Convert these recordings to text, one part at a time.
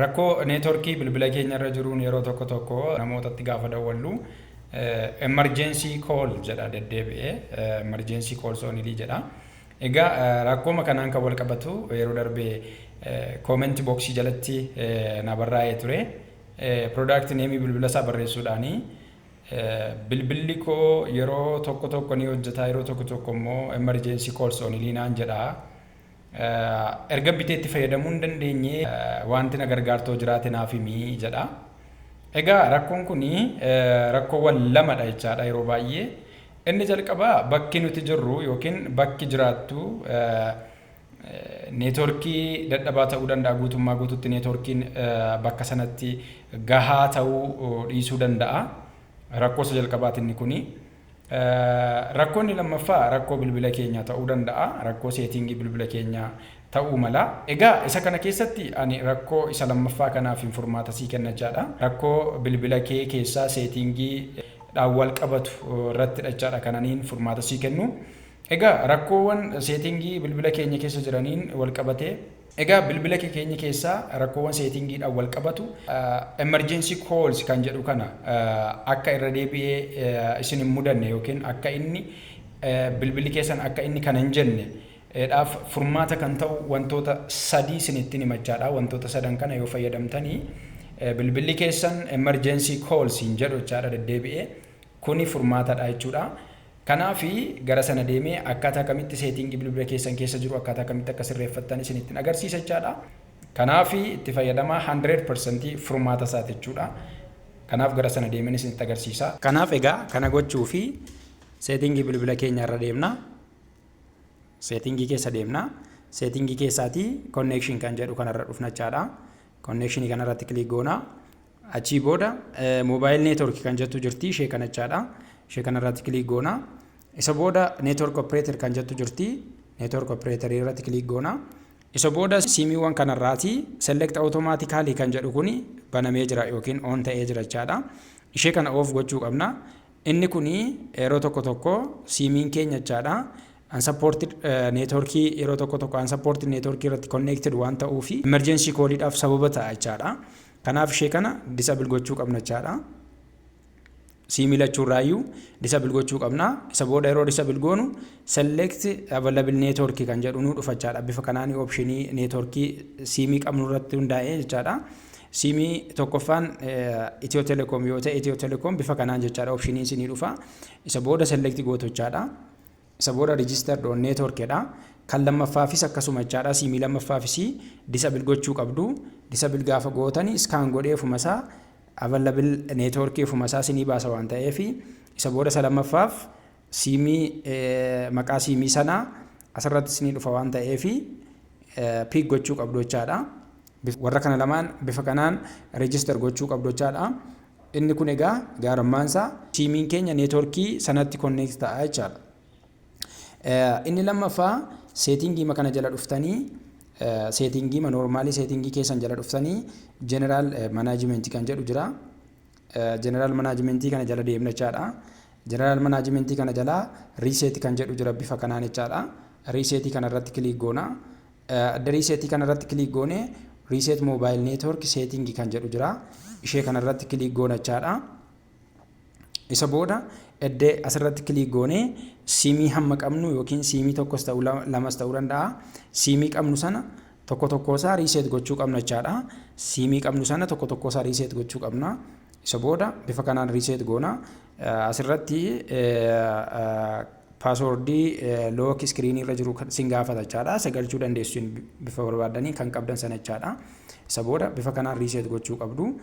Rakkoo neetworkii bilbila keenya irra jiruun yeroo tokko tokko namootatti gaafa dawwallu emergency call jedha deddeebi'ee, emergency calls only jedha. Egaa rakkooma kanaan kan wal qabatu yeroo darbe comment boxii jalatti na barraa'ee ture. Product nameii bilbila isaa barreessuudhaani bilbilli koo yeroo tokko tokko ni hojjeta, yeroo tokko tokko immoo emergency calls only naan jedha. Erga bitee itti fayyadamuu hin dandeenye, wanti na gargaartoo jiraate naaf himii jedha. Egaa rakkoon kun rakkoowwan lamadha jechaadha yeroo baay'ee. Inni jalqabaa bakki nuti jirru yookiin bakki jiraattu neetworkii dadhabaa ta'uu danda'a, guutummaa guututti neetworkiin bakka sanatti gahaa ta'uu dhiisuu danda'a. Rakkoo isa jalqabaati inni kuni. Rakkoon inni lammaffaa rakkoo bilbila keenyaa ta'uu danda'a. Rakkoo settingii bilbila keenyaa ta'uu mala. Egaa isa kana keessatti ani rakkoo isa lammaffaa kanaaf furmaata sii kenna jechaadha. Rakkoo bilbila kee keessaa settingii dhaan wal qabatu irratti jechaadha kananiin furmaata sii kennu. Egaa rakkoowwan settingii bilbila keenya keessa jiraniin wal qabatee, egaa bilbila keenya keessaa rakkoowwan settingiidhaan wal qabatu emergency calls kan jedhu kana akka irra deebi'ee isin hin mudanne yookiin akka inni bilbilli keessan akka inni kana hin jenne dhaaf furmaata kan ta'u wantoota sadii isinittiin himachaadha. Wantoota sadan kana yoo fayyadamtanii bilbilli keessan emergency calls hin jedhu jechaadha deddeebi'ee, kuni furmaatadha jechuudha. Kanaafi gara sana deemee akkaataa kamitti settingii bilbila keessan keessa jiru akkaataa kamitti akka sirreeffattan isinittiin agarsiisa jechaadha. Kanaafi itti fayyadamaa, 100% furmaata isaati jechuudha. Kanaaf gara sana deemeen isinitti agarsiisa. Kanaaf egaa kana gochuu fi settingii bilbila keenya irra deemna. Settingii keessa deemna. Settingii keessaatii connection kan jedhu kanarra dhufna jechaadha. Connectionii kanarratti click goona. Achii booda mobile network kan jettu jirti, ishee kana jechaadha. Ishee kanarratti click goona. Isa booda network operator kan jettu jirti. Network operator irratti click goona. Isa booda siimiiwwan kanarraati select automatically kan jedhu kuni banamee jira yookiin on ta'ee jira jechaadha. Ishee kana off gochuu qabna. Inni kuni yeroo tokko tokko siimiin keenya jechaadha. Unsupported networkii, yeroo tokko tokko unsupported networkii irratti connected waan ta'uufi emergency calliidhaaf sababa ta'a jechaadha. Kanaaf ishee kana disable gochuu qabna jechaadha. Siimii lachuurraayyuu disable gochuu qabna. Isa booda yeroo disable goonu select available network kan jedhu nu dhufa jechaadha. Bifa kanaan optionii networkii siimii qabnu irratti hundaa'ee jechaadha. Siimii tokkoffaan Ethio Telecom yoo ta'e, Ethio Telecom bifa kanaan jechaadha optioniin isinii dhufa. Isa booda select gootu jechaadha. Isa booda register on network jedha. Kan lammaffaafis akkasuma jechaadha. Siimii lammaffaafis disable gochuu qabdu. Disable gaafa gootani scan godhee ofuma isaa available network ofuma isaa isinii baasa waan ta'eef, isa booda isa lammaffaaf siimii maqaa siimii sanaa asirratti isinii dhufa waan ta'eef pick gochuu qabdu jechaadha. Warra kana lamaan bifa kanaan register gochuu qabdu jechaadha. Inni kun egaa gaarummaan isaa siimiin keenya networkii sanatti connect ta'a jechaadha. Inni lammaffaa settingii kana jala dhuftanii, settingii normalii settingii keessan jala dhuftanii, general managementii kan jedhu jira. General managementii kana jala deemna jechaadha. General managementii kana jala reset kan jedhu jira bifa kanaan jechaadha. Resetii kana irratti click goona. Adda resetii kana irratti click goone reset mobile network setting kan jedhu jira. Ishee kana irratti click goona jechaadha. Isa booda eddee asirratti click goonee siimii hamma qabnu yookiin siimii tokkos ta'uu lamas ta'uu danda'a. Siimii qabnu sana tokko tokko isaa reset gochuu qabna jechaadha. Siimii qabnu sana tokko tokko isaa reset gochuu qabna. Isa booda bifa kanaan reset goona. Asirratti passwordii lock screenii irra jiru sin gaafata jechaadha. Isa galchuu dandeessu bifa barbaaddanii kan qabdan sana jechaadha. Isa booda bifa kanaan reset gochuu qabdu.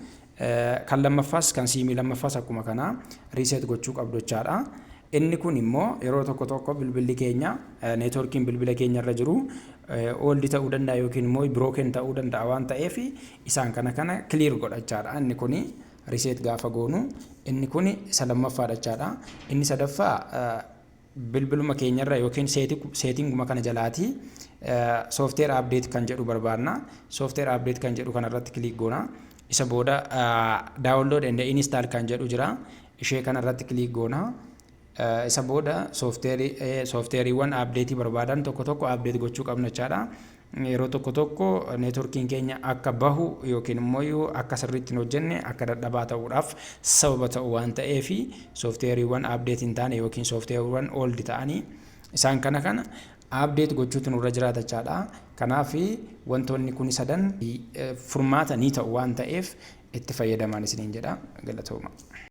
Kan lammaffaas, kan siimii lammaffaas akkuma kanaa reset gochuu qabdu jechaadha. Inni kun immoo yeroo tokko tokko bilbilli keenya networkiin bilbila keenya irra jiru old ta'uu danda'a yookiin immoo broken ta'uu danda'a waan ta'eef isaan kana kana clear godha jechaadha. Inni kuni reset gaafa goonu inni kun isa lammaffaadha jechaadha. Inni sadaffaa bilbiluma keenyarra yookiin settinguma kana jalaati software update kan jedhu barbaadna. Software update kan jedhu kanarratti click goona. Isa booda download and install kan jedhu jira. Ishee kanarratti click goona. Isa booda softwareiiwwan updateii barbaadan tokko tokko update gochuu qabna jechaadha. Yeroo tokko tokko neetworkiin keenya akka bahu yookiin immoo akka sirriitti hin hojjenne, akka dadhabaa ta'uudhaaf sababa ta'u waan ta'eef, sooftiweeriiwwan update hin taane yookiin sooftiweeriiwwan old ta'anii isaan kana update gochuutu nurra jiraata jechaadha. Kanaaf wantoonni kun sadan furmaata ni ta'u waan ta'eef itti fayyadamaan isiniin jedha. Galatooma.